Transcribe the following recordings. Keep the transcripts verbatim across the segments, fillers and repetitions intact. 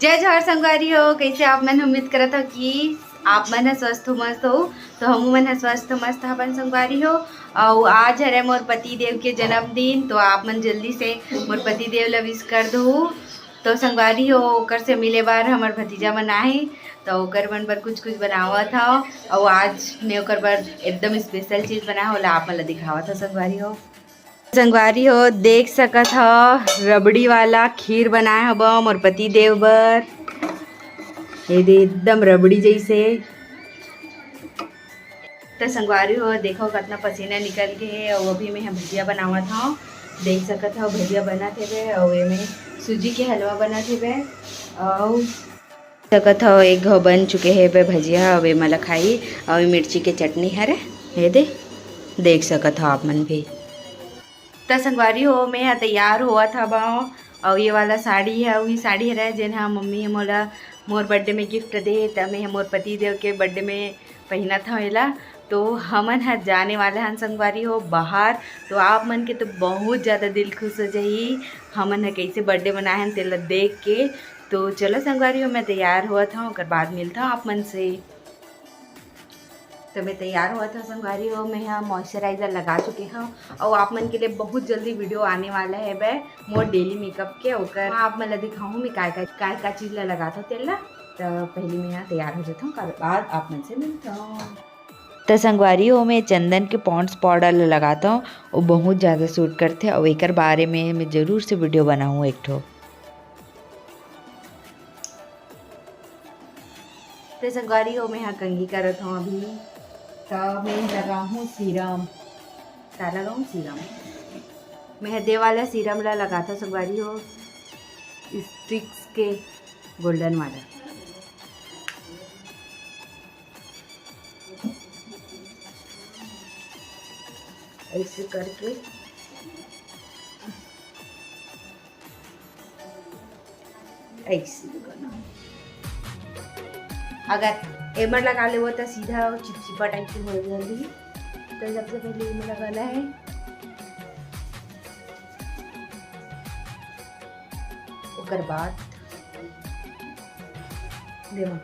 जय जोहार संगवारी हो, कैसे आप मन? उम्मीद करत हो कि आप मन ह स्वस्थ हो, मस्त हो। तो हमू मन ह स्वस्थ मस्त हवन संगवारी हो। अउ आज हरे मोर पति देव के जन्मदिन, तो आप मन जल्दी से मोर पति देव ला विश कर दो। तो संगवारी हो, ओकर से मिले बार हमर भतीजा मन आए, तो ओकर मन बर कुछ कुछ बनावत हव। अउ आज मैं ओकर बर एकदम स्पेशल चीज बनाए, ओला आप मन ला दिखावत हव संगवारी हो। संगवारी हो, देख सकत हव, रबड़ी वाला खीर बनाए हव मोर पति देव बर। ये दे, एकदम रबड़ी जैसे। तो संगवारी हो, देखो कितना पसीना निकल के हे। अउ अभी मैं ह भजिया बनावत हव, देख सकत हव, भजिया बनत हेबे। अउ एमे सूजी के हलवा बनत हेबे। अउ सकत हव, एक घाव बन चुके हे बे भजिया। अउ एमा ल खाई, अउ मिर्ची के चटनी हरे, ये दे, देख सकत हव आप मन भी। त संगवारी हो, मैं ह तैयार होवत हवं, अउ ये वाला साड़ी ह, वही साड़ी हरे, जेन ह मम्मी ह मोला मोर बर्थडे में गिफ्ट दे, त मैं ह मोर पति देव के बर्थडे में पहिनत हवं एला। तो हमन ह जाने वाला हन संगवारी हो बाहर, तो आप मन के तो बहुत ज़्यादा दिल खुश हो जाही, हमन ह कैसे बर्थडे मनाए हन तेला देख के। तो चलो संगवारी हो, मैं तैयार होवत हवं, ओकर बाद मिलत हवं आप मन से। तो मैं तैयार होवत हवं संगवारी हो, मैं ह मॉइस्चराइजर लगा चुके हवं, अउ आप मन के लिए बहुत जल्दी वीडियो आने वाला हे बे मोर डेली मेकअप के, ओकर आप मन ला दिखाहूँ मैं काय काय, काय काय चीज ला लगात हवं तेला। तो पहले मैं ह तैयार हो जात हवं, ओकर बाद आप मन से मिलत हवं। त संगवारी हो, मैं चंदन के पॉन्ड्स पाउडर ला लगात हवं, वो बहुत ज़्यादा सूट करथे, अउ एकर बारे में मैं जरूर से वीडियो बनाहूँ एक ठो। त संगवारी हो, मैं ह कंघी करत हवं अभी, त मैं लगाहूँ सीरम। का लगाहूँ? सीरम। मैं ह दे वाला सीरम ला लगात हवं संगवारी हो, स्टिक्स के गोल्डन वाला। ऐसे करके ऐसे करना। अगर एमर लगा लेवो त सीधा चिपचिपा टाइप के हो जाही। तो सबसे पहले एमर लगाना है, ओकर बाद देवा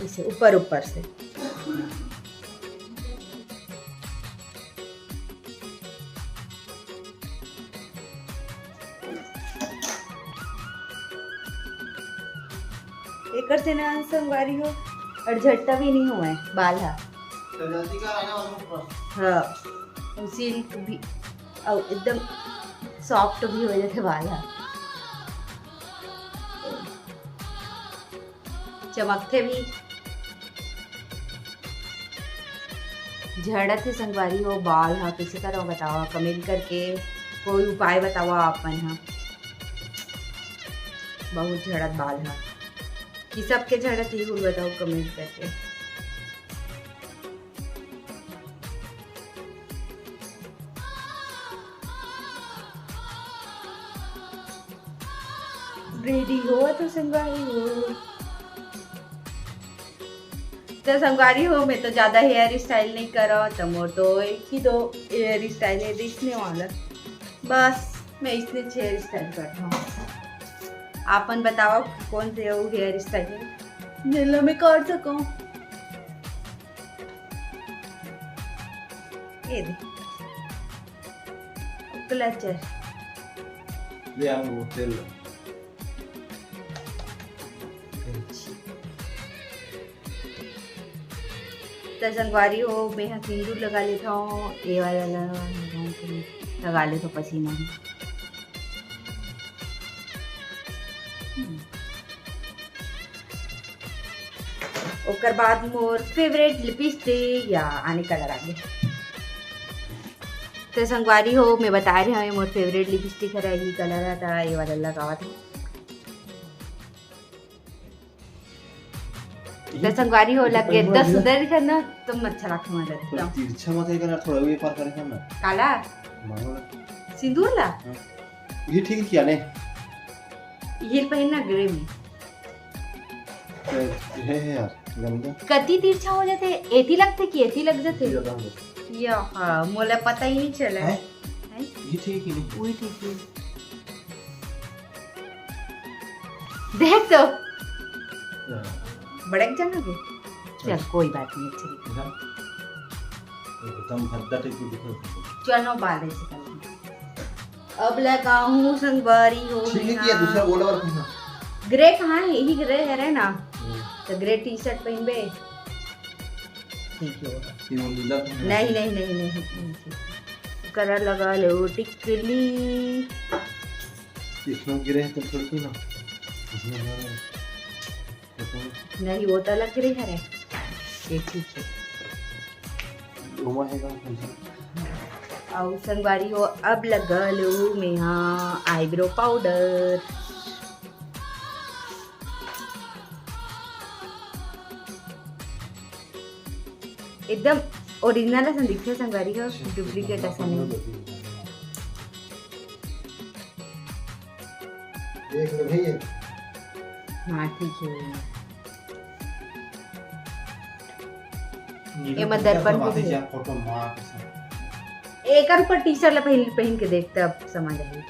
ऐसे ऊपर ऊपर से। एकर से ना संगवारी हो, अउ झट्टा भी नहीं होवय बाल हा। हाँ, अउ सिल्क भी, अउ एकदम सॉफ्ट भी हो जाथे बाल हा। चमकथे भी। झड़त हे संगवारी हो बाल हा, कइसे करव बतावा, कमेंट करके कोई उपाय बतावा आप मन हा। बहुत झड़त बाल हा, कि सबके झड़त ही, बताओ कमेंट करके। रेडी हो तो संगवारी हो। तो संगवारी हो, मैं तो ज्यादा हेयर स्टाइल नहीं करो, तो मोर तो एक ही दो हेयर स्टाइल है दिखने वाला, बस मैं इसने हेयर स्टाइल करता हूँ। आपन बताओ कौन से वो हेयर स्टाइल है जेला मैं कर सकूँ। ये दे क्लचर। ले आ वो तेल। त संगवारी हो, मैं ह सिंदूर लगा लेथव, ये वाला ला लगा लेथव पसीना में। ओकर बाद मोर फेवरेट लिपस्टिक या आने कलर आगे। तो संगवारी हो, मैं बता रहे हूँ, मोर फेवरेट लिपस्टिक हरे, यही कलर है, तो ये वाला लगावत हूँ। तो संगवारी हो लग गए, दस उधर दिखा ना, तुम अच्छा लगता हमारा थोड़ा एकदम। तिरछा मत करना, थोड़ा ये पार करे करना। काला? मांगो ना। सिंदूर ला? हाँ। ये ठीक किया ने? ये पहनना ग्रे में। हे, हे यार, गंदा। कति तिरछा हो जाथे, एती लगथे कि एती लग जाथे? ये ज्यादा हो जाथे। या, हाँ, मोला पता ही नहीं चला। हैं? हैं? ये ठीक ही नहीं। वही ठीक है। देख तो, बड़क जाना के। चल, कोई बात नहीं, अच्छा दिखा। एकदम भद्दा टाइप के दिखत हे। चलो, बाद में से कर। अब लगाहूँ संगवारी हो। ठीक है, मैं किया, दूसरा गोल्ड वाला पहना। ग्रे कहाँ है? यही ग्रे है रे ना। हम्म। तो ग्रे टी शर्ट पहनबे। ठीक है। ये वो नीला पहना। नहीं, नहीं, नहीं, नहीं, नहीं। करा लगा लो टिकली। इसमें गिरे हैं तो छोड़ दो ना। इसमें गिरे हैं। नहीं, वो तो अलग गिरे है रे। ये ठीक है। घुमा है का? अउ संगवारी हो, अब लगा लो मेहा eyebrow powder। एकदम original असन दिखथे संगवारी हो, duplicate असन नहीं। देख लो भैया। हाँ, ठीक है। एमा दर्पण भी हे। फोटो मार के। एकर ऊपर टी शर्ट ला पहन, पहन के देख, तब समझ आही।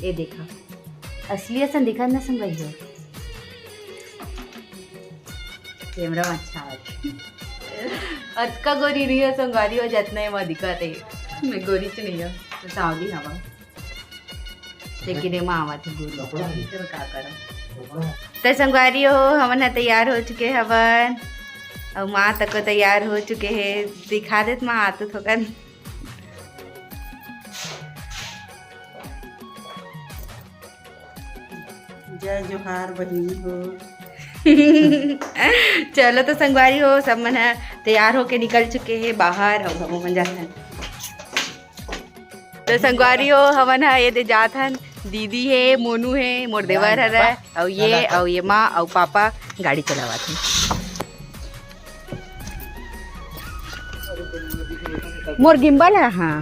ये देखा, असली असन दिखत ना संगवारी हो। कैमरा में अच्छा आवत हे। अतका गोरी नहीं हो संगवारी हो, जतना एमा दिखत हे। मैं गोरी च नहीं हो, तो सांवली हवा। लेकिन एमा आवत हे गोरी। कपड़ा नहीं। तो का करम? तो संगवारी हो, हमन ह तैयार हो चुके हवन। अउ माँ तको तैयार हो चुके हे। दिखा देत माँ, आतू थोकन। जय जोहार बहिनी हो। चलो तो संगवारी हो, सब मन ह तैयार होके निकल चुके हे बाहर, अउ हमन जात हन। तो संगवारी हो, हमन ह ये दे जात हन, दीदी हे, मोनू हे, मोर देवर हरय, अउ ये, अउ ये माँ, अउ पापा गाड़ी चलावत हे। मोर गिम्बल है, हाँ।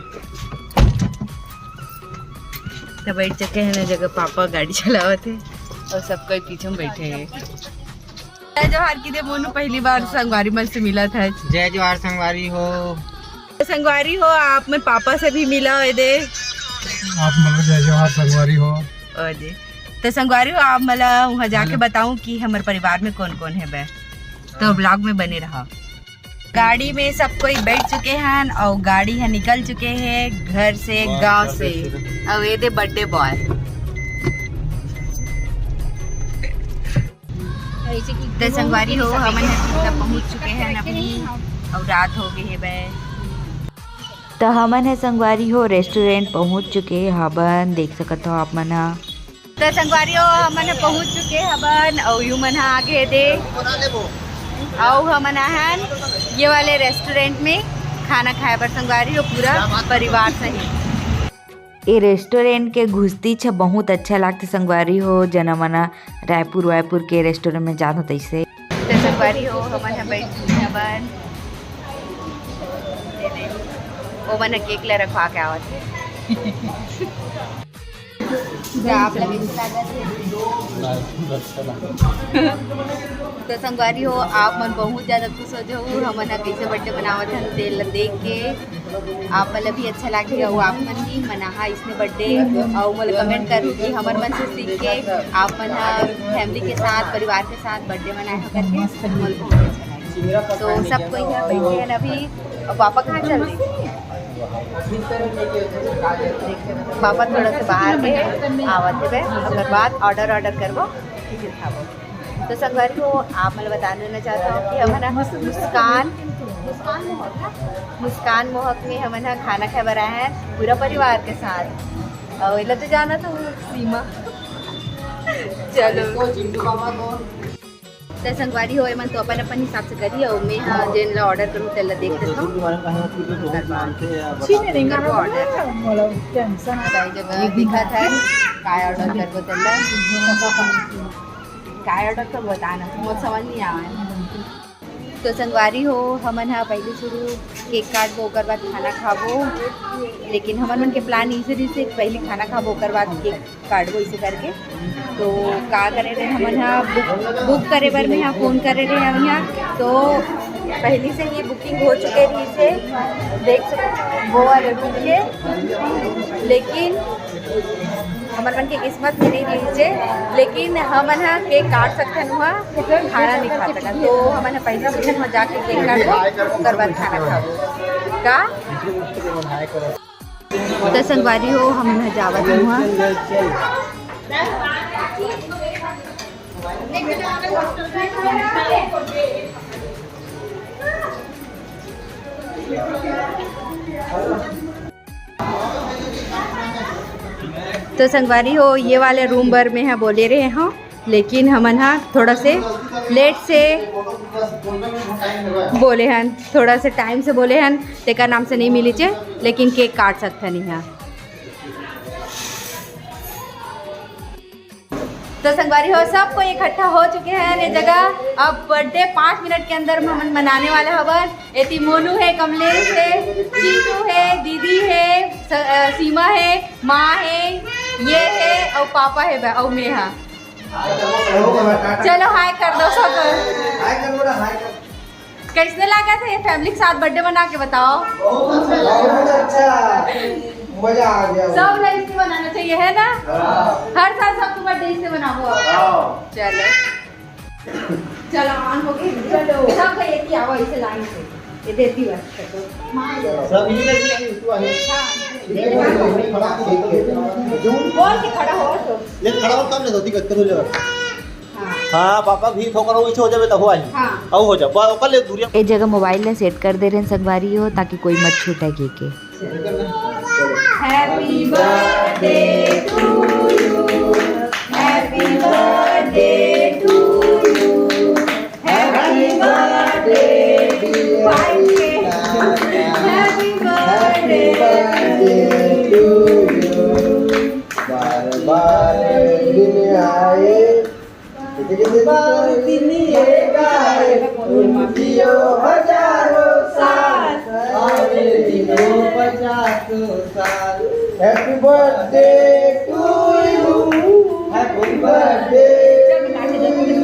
तो बैठ चुके हैं ना जगह, पापा गाड़ी चलावत हे अउ सब कोई पीछे में बैठे हैं। जय जोहार की दे मोनू, पहली बार संगवारी मन से मिलत हे। जय जोहार संगवारी हो। तो संगवारी हो, आप मन पापा से भी मिला हो दे। आप मन जय जोहार संगवारी हो। ओ जी। तो संगवारी हो, आप मन ला वहाँ जाके बताऊं कि हमर परिवार में कौन कौन हे बे। तो vlog में बने रहा। गाड़ी में सब कोई बैठ चुके हैं अउ गाड़ी ह निकल चुके हे घर से, गांव से। अउ ये दे birthday boy। तो संगवारी हो, हमन ह तीर्था पहुंच चुके हैं अभी अउ रात हो गए हे बे। तो हमन ह संगवारी हो restaurant पहुंच चुके हवन, देख सकत हो आप मन ह। तो संगवारी हो, हमन ह पहुंच चुके हवन अउ यू मन ह आगे दे। अउ हमन आहन ये वाले restaurant में खाना खाए बर संगवारी हो, पूरा परिवार सहित। ए restaurant के घुसती छ बहुत अच्छा लागथे संगवारी हो, जना मना रायपुर वायपुर के restaurant में जात हो तैसे। तो संगवारी हो, हमन ह बैठ चुके हवन। ओ मन ह cake ला रखवा के आवत हे। तो आप लगे तो संगवारी हो, आप मन बहुत ज्यादा खुश हो जाहू, हमन ह कैसे birthday मनावत हन, तेल ला देख के। आप मन ला भी अच्छा लागही अउ आप मन भी मनाहा इसने birthday, अउ मोला comment करहू कि हमर मन से सीख के आप मन ह family के साथ, परिवार के साथ birthday मनाए हो करके। मोला बहुत अच्छा लगे। तो सब कोई यहाँ बैठे हैं अभी। और पापा कहाँ चल रहे हैं? पापा थोड़ा सा बाहर गए हैं, आवत हे, ओकर बाद order order करबो, फिर खाबो। तो संगवारी हो, आप मन ला बता देना चाहता हूँ कि हमन ह मुस्कान, मुस्कान मोहक, मुस्कान मोहक में हमन ह खाना खाए बर आए हैं पूरा परिवार के साथ। और एला तो जाना तो सीमा। चलो। तो संगवारी हो, एमन तो अपन अपन हिसाब से करही, अउ मैं ह जेन ला order करूँ, तेन ला देख लेथव। करबो order। कई जगह दिखत हे, काय order करबो, तेन ला काय order करबो, बता ना, मोर समझ नहीं आवे। तो संगवारी हो, हमन ह पहले शुरू cake काटबो, ओकर बाद खाना खाबो, लेकिन हमन मन के plan इसे रहिसे, पहले खाना खाबो, ओकर बाद cake काटबो इसे करके। तो का करे रहे हमन ह, book, book करे बर मैं ह phone करे रहे हन यहाँ। तो पहली से ही बुकिंग हो चुके रहिस हे, देख सकत हो वो वाले रूम के, लेकिन हमर मन के किस्मत में नहीं रहिस हे, लेकिन हमन ह केक काट सकथन, वहाँ खाना नहीं खा सकन, तो हमन ह पहली से वहाँ जाके केक काटबो, ओकर बाद खाना खाबो। का? त संगवारी हो, हमन ह जावत हन वहाँ। तो संगवारी हो, ये वाले रूम बर में ह बोले रहे हो, लेकिन हमन ह थोड़ा से लेट से बोले हन, थोड़ा से टाइम से बोले हन, तेकर नाम से नहीं मिलिस हे, लेकिन केक काट सकथन इहाँ। तो संगवारी हो, सब कोई इकट्ठा हो चुके हैं ये जगह। अब बर्थडे पाँच मिनट के अंदर में हमन मनाने वाला हवन। एती मोनू है, कमलेश है, चीनू है, दीदी है, स-, अ, सीमा है, माँ है, ये है और पापा है बा-, और मैं हा। चलो हाय कर दो सब। हाय कर बेटा, हाय कर। कैसने लागत हे ये फैमिली के साथ बर्थडे मना के, बताओ। बहुत अच्छा, मजा आ गया। सब लाइफ में मनाना चाहिए, है ना? हाँ। हर साल सबको बर्थडे इससे मनाबो। हाँ। चलो, चलो, ऑन हो गई। चलो। सब कोई एक ही आवा, इसे लाइन से। ये देती बस। सब इधर से आई, तू आ। हाँ। बोल के खड़ा हो तो। ये खड़ा हो, तब ले धोती कट कर ले। हाँ। हाँ, पापा भी ठोकर हो, इसे हो जावे तब हो आई। हाँ। आओ हो जा, बा-, ओकर ले दूरिया। ए जगह मोबाइल ला सेट कर दे रहे संगवारी हो, ताकि कोई मत छूटे के के। Happy birthday to you, happy birthday to you, happy birthday to you, happy birthday to you। बार बार दिन आए, बार दिन ये गाए, तुम जियो हजारों साल, अरे जियो पचासों साल। Happy birthday to you, happy birthday to you,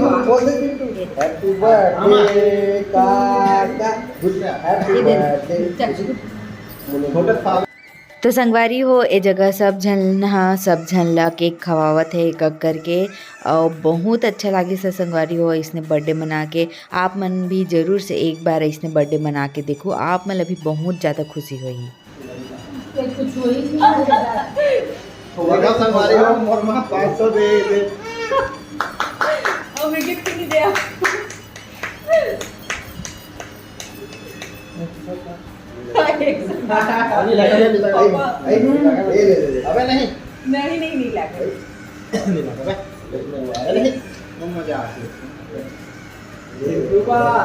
happy birthday काका, happy birthday। तो संगवारी हो, ए जगह सब झन ह, सब झन ला केक खवावत हे एक एक करके, अउ बहुत अच्छा लागिस हे संगवारी हो, अइसने बर्थडे मना के। आप मन भी जरूर से एक बार अइसने बर्थडे मना के देखो, आप मन ला भी बहुत ज़्यादा खुशी होही। देखो संगवारी हो, मोर माँ पाँच सौ दे दे। अब मैं गिफ्ट नहीं दिया। अभी लगा, अभी लगा। पापा। ए, ए, ए, ए, ए। अबे नहीं। नहीं, नहीं, नहीं लगा। नहीं लगा बे। अरे नहीं। वो मजा आ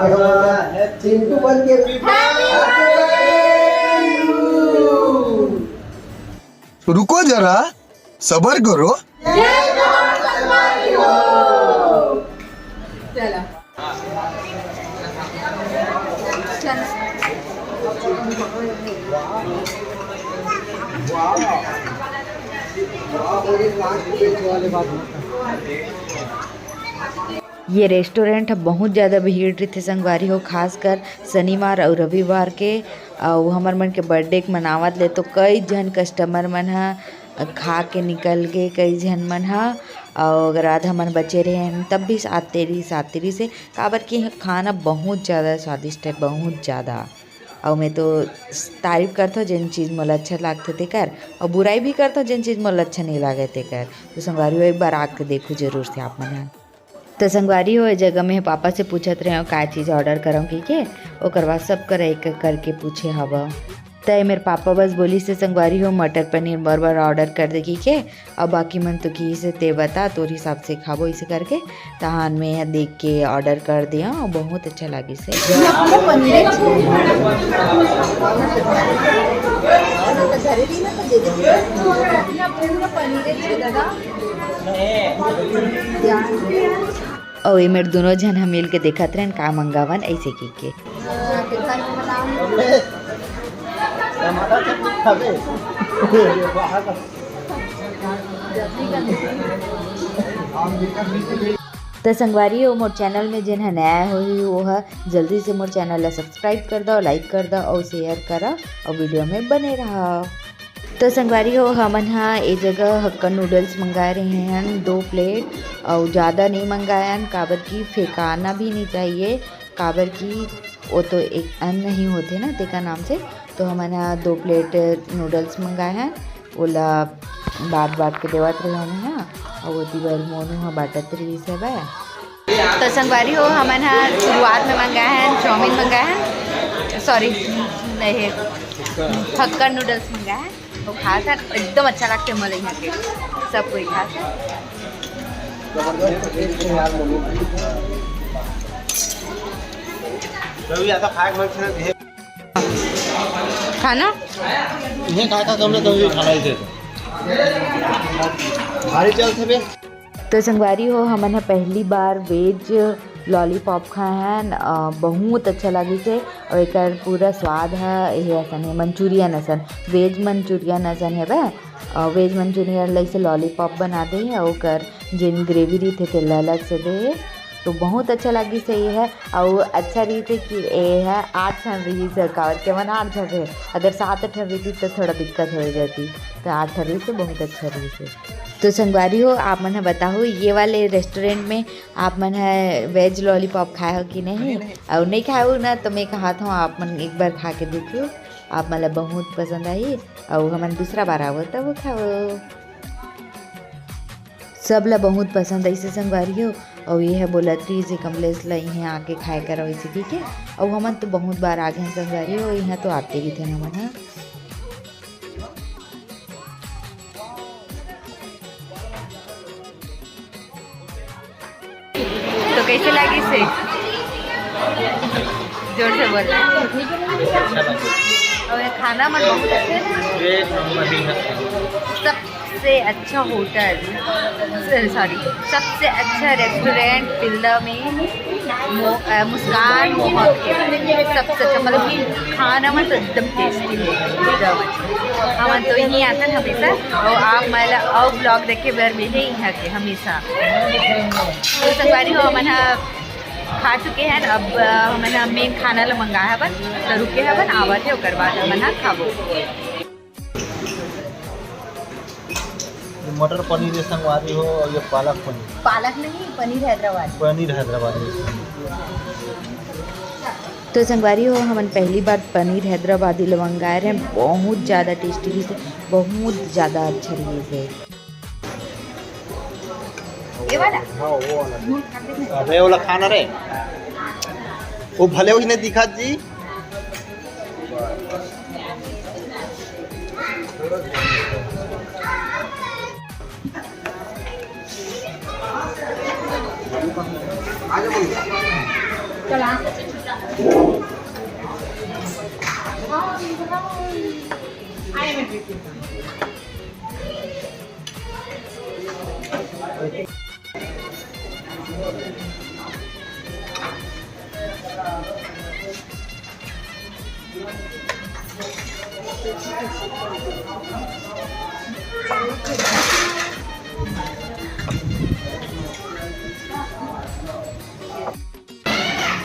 गया। चिंटू बन के। Happy birthday to you। रुको जरा, सबर करो। जय जोहार संगवारी हो। चलो। चलो। ये रेस्टोरेंट ह बहुत ज़्यादा भीड़ रहिथे संगवारी हो, खासकर शनिवार अउ रविवार के। अउ हमर मन के बर्थडे के मनावत ले तो कई झन कस्टमर मन ह खा के निकल गे, कई झन मन ह। अउ अगर आधा मन बचे रहे हन, तब भी आते रहिस, आते रहिस हे, काबर कि इहाँ खाना बहुत ज़्यादा स्वादिष्ट है, बहुत ज़्यादा। अउ मैं तो तारीफ करथों, जेन चीज़ मोला अच्छा लागथे तेकर, अउ बुराई भी करथों, जेन चीज़ मोला अच्छा नहीं लागे तेकर। तो संगवारी हो, एक बार आके देखो जरूर से आप मन ह। त संगवारी हो, ए जगह में पापा से पूछत रहे हो, का चीज ऑर्डर करव कहिके, ओकर बाद सब कर एक एक करके पूछे हव। त ए मेर पापा बस बोलिस हे संगवारी हो, मटर पनीर बर बर ऑर्डर कर दे कहिके, अउ बाकी मन तो कहिस हे, "ते बता, तोर हिसाब से खाबो," इसे करके। तहान में ह देख के ऑर्डर कर दिया, अउ बहुत अच्छा लागिस हे। पूरा पनीर है। पूरा पनीर है दादा। अउ एमेर दुनों झन ह मिल के देखत रहन का मंगावन ऐसे कहिके। टमाटर चटनी खाबे। तो संगवारी हो, मोर चैनल में जेन ह नया होही, वो ह जल्दी से मोर चैनल ला सब्सक्राइब कर दो, लाइक कर दो और शेयर करो और वीडियो में बने रहो। तो संगवारी हो, हमन ह ए जगह हक्का नूडल्स मंगाए रहे हन दो प्लेट, और ज़्यादा नहीं मंगाए हन, काबर कि फेंकाना भी नहीं चाहिए, काबर कि वो तो एक अन्न ही होथे ना, तेकर नाम से। तो हमन ह दो प्लेट नूडल्स मंगाए हन, ओला बांट बांट के देवत रहे हमन ह, और ओती बर मोनू ह बांटत रहिस हवय। तो संगवारी हो, हमन ह शुरुआत में मंगाए हन चाउमीन मंगाए हन, सॉरी, नहीं, हक्का नूडल्स मंगाए हन। तो खात हन, एकदम अच्छा लगथे मोला यहाँ के, सब कोई खात हन। जरूरी आता खाए के मन से ना, खाना? ये खा खा के हमने कभी खाना ही थे। भारी चल थे बे। तो संगवारी हो, हमन ह पहली बार वेज लॉलीपॉप खाए हन, अ, बहुत अच्छा लगिस हे। और एकर पूरा स्वाद ह एहे असन हे, मंचूरियन असन, वेज मंचूरियन असन हेबे। अ, वेज मंचूरियन ला इसे लॉलीपॉप बना दे हे, और ओकर जेन ग्रेवी रहिथे तेला अलग से दे हे। तो बहुत अच्छा लगिस हे ये ह। और अच्छा रहिस हे कि ये ह आठ ठन रहिस हे, काबर के हमन आठ झन रहे, अगर सात ठन रहिस तो थोड़ा दिक्कत हो जाती, तो आठ ठन रहिस हे, बहुत अच्छा रहिस हे। तो संगवारी हो, आप मन ह बताहू, ये वाले रेस्टोरेंट में आप मन ह वेज लॉलीपॉप खाए हो कि नहीं? नहीं, नहीं। और नहीं खाए हो ना, तो मैं कहत हूँ, आप मन एक बार खा के देखियो, आप मन ला बहुत पसंद आही। और हमन दूसरा बार आवो तब खाओ। सब ला बहुत पसंद आइसे संगवारी हो। और ये है बोलत रहिस हे कमलेश ला इहें आके खाए करो इसे, ठीक है। और हमन तो बहुत बार आ गए हैं संगवारी हो, यहाँ तो आते ही थे ना हमन ह। तो कैसे लगिस हे? जोर से बोलना है। अच्छा लगा। और ये खाना मन बहुत अच्छे हैं। एक नंबर ही है। सबसे अच्छा होटल, सॉरी, सबसे अच्छा रेस्टोरेंट तिल्दा में मो-, अ, मुस्कान मोहक है। सबसे अच्छा, मतलब कि खाना मन तो एकदम टेस्टी है, एकदम अच्छा। हमन तो यहीं आथन हमेशा, और आप मन ला और ब्लॉग देखे बर मिलही यहाँ के हमेशा। तो संगवारी हो, हमन ह खा चुके हैं, अब, अ, हमन ह मेन खाना ला मंगाए हवन, तो रुके हवन, आवत है, ओकर बाद हमन ह खाबो। ये मटर पनीर है संगवारी हो, और ये पालक पनीर। पालक नहीं, पनीर हैदराबाद। पनीर हैदराबादी। तो संगवारी हो, हमन पहली बार पनीर हैदराबादी ला मंगाए रहे, बहुत ज़्यादा टेस्टी रहिस हे, बहुत ज़्यादा अच्छा रहिस हे। ये वाला? हाँ, वो वाला। अबे, वो वाला खाना रे। वो भले उसने दिखा जी।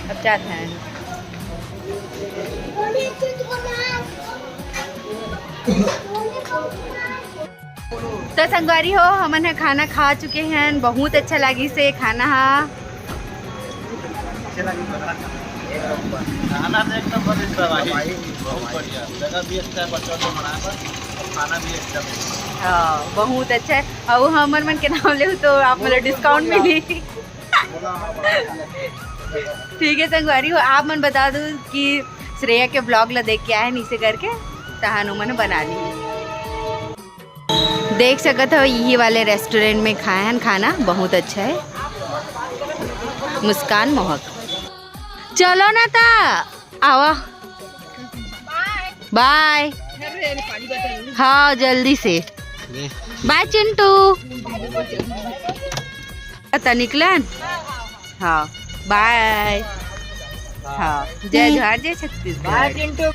अब जात हैं। तो संगवारी हो, हमन ह खाना खा चुके हैं, बहुत अच्छा लगिस हे खाना हा। खाना तो एकदम बने भाई, बहुत बढ़िया, जगह भी अच्छा है बच्चों को बनाए पर, और खाना भी अच्छा है। हाँ, बहुत अच्छा है। और हमर मन के नाम ले तो आप मतलब डिस्काउंट मिली। ठीक है संगवारी हो, आप मन बता दो कि श्रेया के ब्लॉग ला देख के आए हैं नीचे करके, तहान ओमन बना ली। देख सकत हो, यही वाले रेस्टोरेंट में खाए हन खाना, बहुत अच्छा है। मुस्कान मोहक, चलो ना ता, आवा, बाय। हाँ, जल्दी से बाय चिंटू। त निकलन। हाँ, बाय। हाँ, जय जोहार, जय छत्तीसगढ़।